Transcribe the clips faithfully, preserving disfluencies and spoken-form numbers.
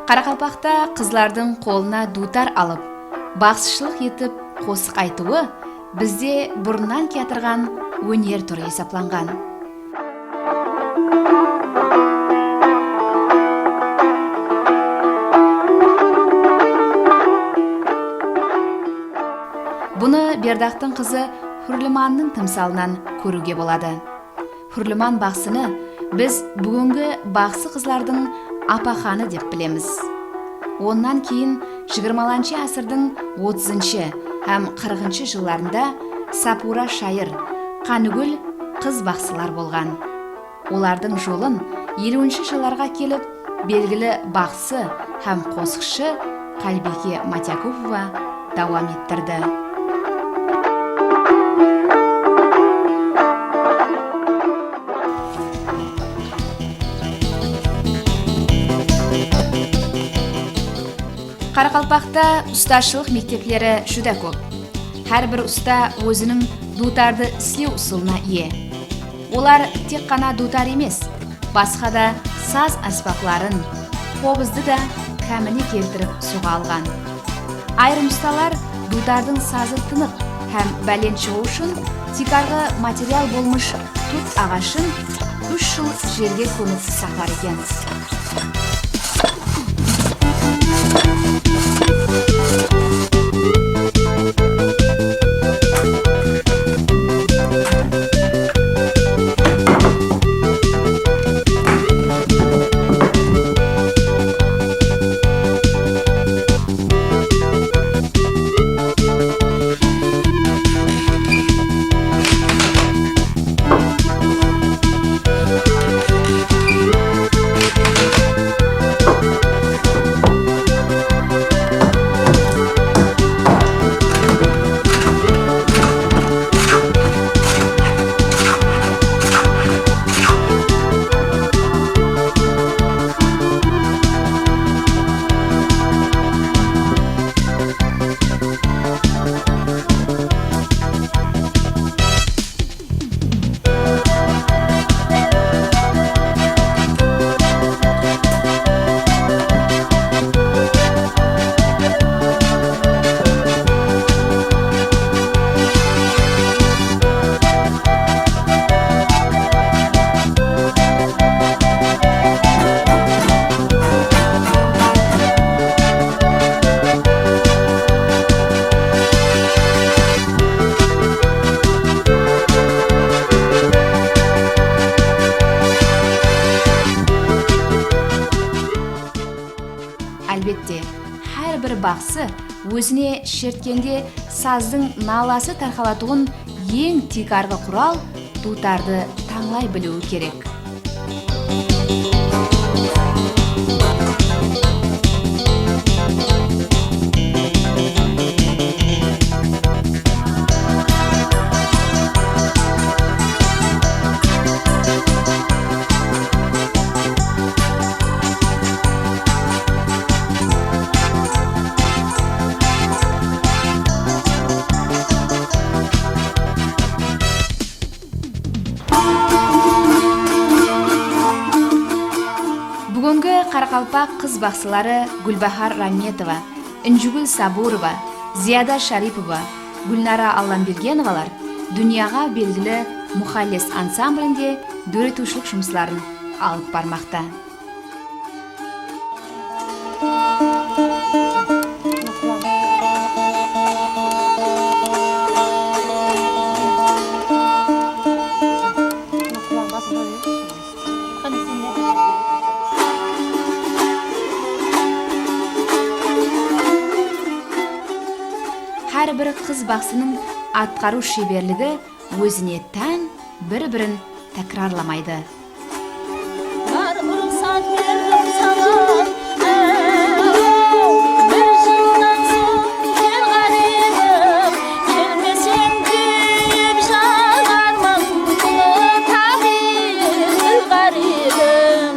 Qaraqalpaqta qızlardıń qolına duwtar alıp, baqsıshılıq etip qosıq aytıwı bizde burınnan kiyatırǵan óner túri esaplanǵan. Bunı Berdaqtıń qızı Húrlimannıń tımsalınan kóriwge boladı. Húrliman baqsını biz búgingi baqsı qızlardıń apaxanı dep bilemiz. Onnan keyin jigirmalanshı ásirdiń otızınshı hám qırqınshı jıllarında Sapura shayır, Qánigúl qız baqsılar bolǵan. Olardıń jolın eliwinshi jıllarǵa kelip belgili baqsı hám qosıqshı Qálbiyke Matyakupova dawam ettirdi. Qaraqalpaqta ustashılıq mektepleri júdá kóp. Hár bir usta óziniń duwtardı islew usılına iye. Olar tek ǵana duwtar emes, basqa da saz ásbapların, qobızdı da kámine keltirip soǵa alǵan. Ayırım ustalar duwtardıń sazı tınıq hám bálent shıǵıw ushın tiykarǵı material bolmısh tut aǵashın úsh jıl jerge kómip saqlar eken. Álbette, hár bir baqsı ózine shertkende sazdıń nalası tarqalatuǵın eń tiykarǵı qural duwtardı tańlay biliwi kerek. Búgingi qaraqalpaq qız baqsıları Gúlbahar Rametova, Injigúl Saburova, Ziyada Sharipova, Gúlnara Allambergenovalar dúnyaǵa belgili Muxalles ansamblinde dóretiwshilik jumısların alıp barmaqta. Hár bir qız baqsınıń atqarıw sheberligi ózine tán bir-birin tákirarlamaydı. Bar ruxsat berdim saǵan, áw, bir jıldan soń kel, ǵáriydim, kelmeseń kúyip janarman, ulı tábiyǵa ǵáriydim.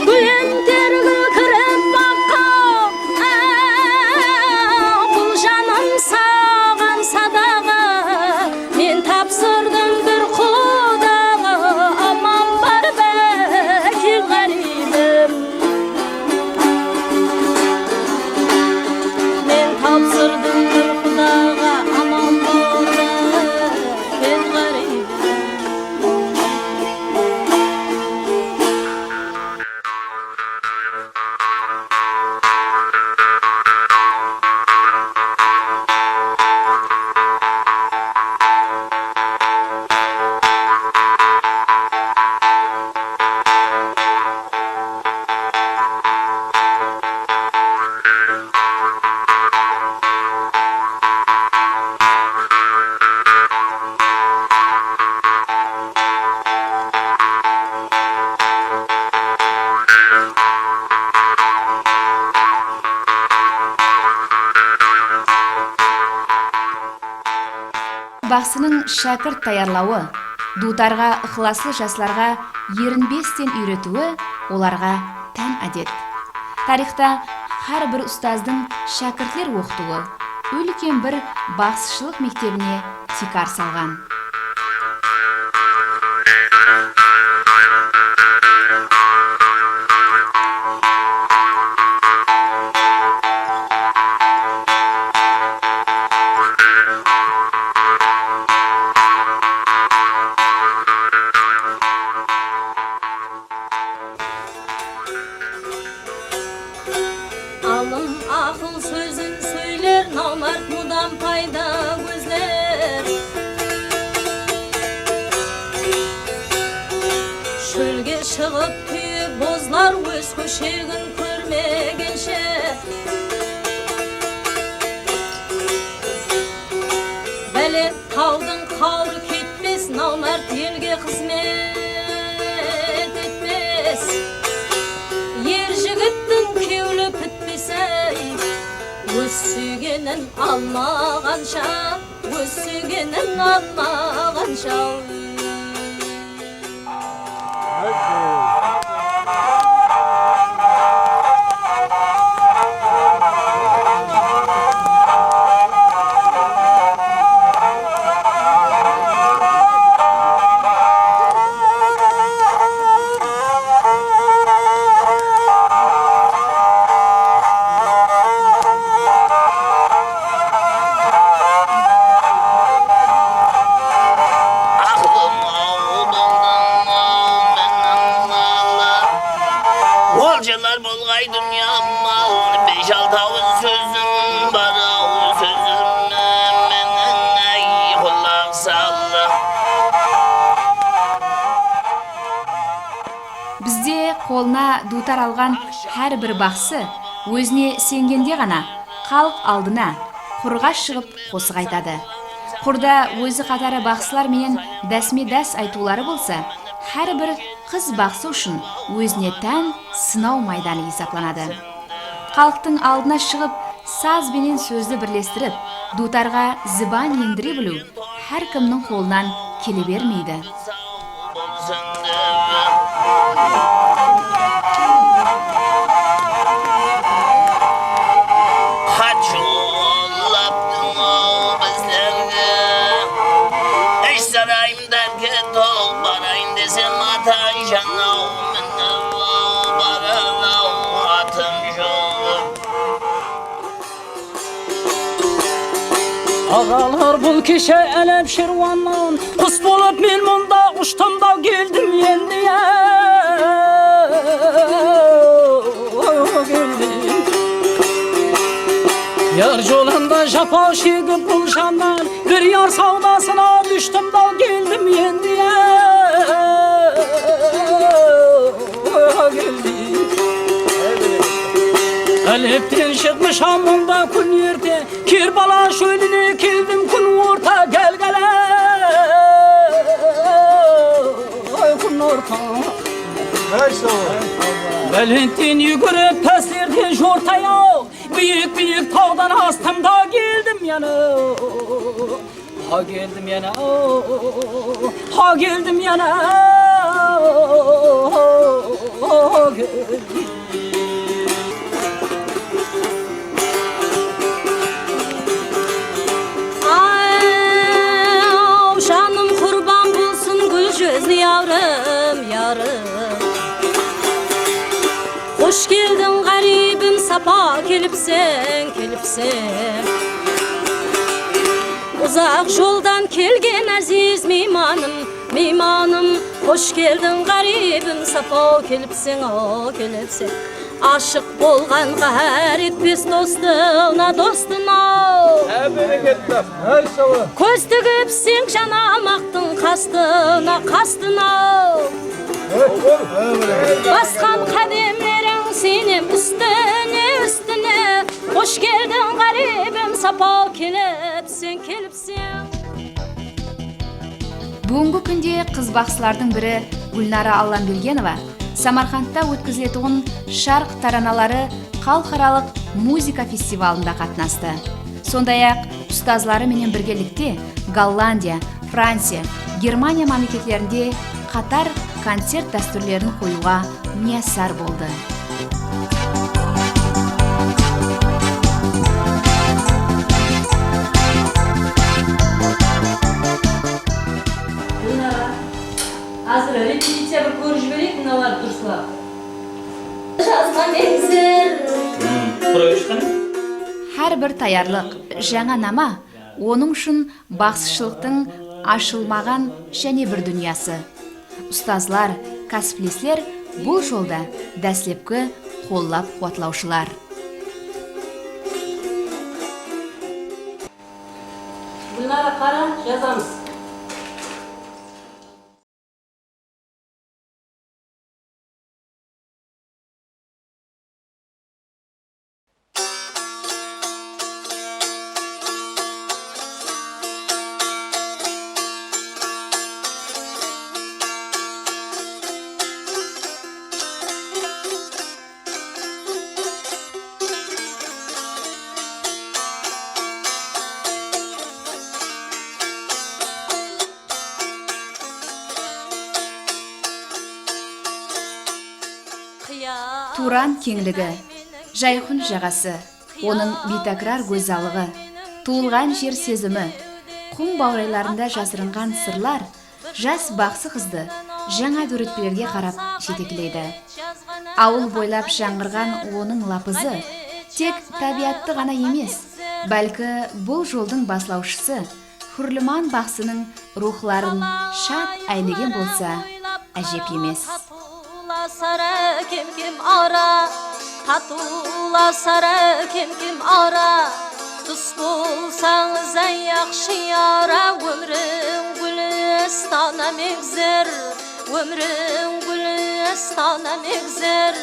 Gúlem tergil kirip baqqan, áw, bul janım saǵan sadaǵa. Men tapsırdım bir Qudaǵa, aman bar bá, Baqsınıń shákirt tayarlawı, duwtarǵa ıqlaslı jaslarǵa erinbesten úyretiwi olarǵa tán ádet. Tariyxta hár bir ustazdıń shákirtler oqıtıwı úlken bir baqsıshılıq mektebine tiykar salǵan. Alım aqıl sózin sóyler, namárt mudam payda gózler. Shólge shıǵıp túyi bozlar, óz kóshegin kórmegenshe. Bálent tawdıń qawrı ketpes, namárt elge xızmet etpes. Er jigittiń kewli pitpes-ey, óz súygenin almaǵansha, óz súygenin almaǵansha. Oljalar bolǵay dúnya mal, bes-altı awız sózim bar-aw, sózim menen, áy, qulaq sal. Bizde qolına duwtar alǵan hár bir baqsı ózine isengende ǵana xalıq aldına qurǵa shıǵıp qosıq aytadı. Qurda ózi qatarı baqsılar menen dásme-dás aytıwları bolsa, hár bir qız baqsı ushın ózine tán sınaw maydanı esaplanadı. Xalıqtıń aldına shıǵıp, saz benen sózdi birlestirip, duwtarǵa zıban endire biliw hár kimniń qolınan kele bermeydi. Xat jollaptıń-aw bizlerge, ish sarayım dárke toq, barayın desem, atajan-aw, minip-aw, barar-aw atım joq. Aǵalar, bul keshe Álep Sherwannan qus bolıp men mında ushtım da keldim endi, ya, keldim. Yar jolında japa shegip bul jannan, bir yar sawdasına dúshtim da keldim endi, ya, keldim. Álepten shıqmısh mında kún erte, Kerbala shóline keldim kún orta, gálgala kún orta. Bálentten júgirip páslerden jortay-aw, biyik-biyik tawdan astım da keldim yana. Ha keldim yana, ha keldim yana, ha keldim. Ay-aw, janım qurban bolsın gúl júzli yarım, yarım. Xosh keldiń, ǵáribim, sapa kelipseń, kelipseń. Uzaq joldan kelgen áziz miymanım, miymanım. Xosh keldiń, ǵáribim, sapa kelipseń, o, kelipseń. Ashıq bolǵanǵa hár etpes dostına, dostına-aw. Há, berekella. Kóz tigipseń janamaktıń qastına, qastına-aw. Basqan qádemleriń senem ústine, ústine. Xosh keldiń, ǵáribim, sapa kelipseń, kelipseń. Búgingi kúnde qız baqsılardıń biri Gúlnara Allambergenova Samarqandta ótkeziletuǵın Sharq taranaları xalıqaralıq muzıka festivalında qatnastı. Sonday-aq, Ustazları menen birgelikte Gollandiya, Franciya, Germaniya mámleketlerinde qatar koncert dástúrlerin qoyıwǵa miyasar boldı. Gúlnara, házir repeticiya bir kórip jibereyik, mınalardı durıslap. Jazǵan eńsir. Proyushkan. Hár bir tayarlıq, jańa nama, onıń ushın baqsıshılıqtıń ashılmaǵan jáne bir dúnyası. Ustazlar, kásiplesler bul jolda dáslepki qollap-quwatlawshılar. Gúlnara, qara, jazamız. Turan keńligi, Jayhun jaǵası, onıń biytákirar gózzallıǵı, tuwılǵan jer sezimi, qum bawraylarında jasırınǵan sırlar jas baqsı qızdı jańa dóretpelerge qarap jetekleydi. Awıl boylap jańǵırǵan onıń lapızı tek tábiyattı ǵana emes, bálki bul joldıń baslawshısı Húrliman baqsınıń ruwxların shad áylegen bolsa, ájep emes. Tatıwlasar kem-kem ara, tatıwlasar kem-kem ara. Dus bolsańız, áy, yaqshı yara, ómiriń gúlistana megzir, ómiriń gúlistana megzir.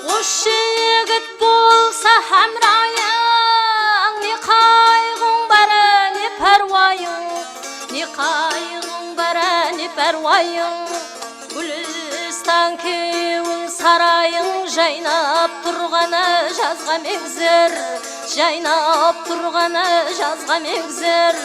Qosh jigit bolsa hámrayıń, ne qayǵıń bar, ne párwayıń, ne qayǵıń bar, ne párwayıń. Gúlistan kewil sarayıń, jaynap turǵanı jazǵa megzir, jaynap turǵanı jazǵa megzir.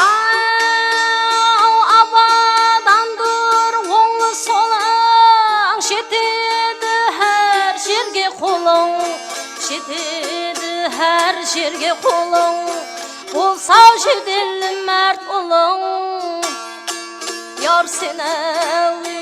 Aw, abadandır ońlı solıń, jetedi hár jerge qolıń, jetedi hár jerge qolıń. Bolsa jedel márt ulıń, yar sen áwi.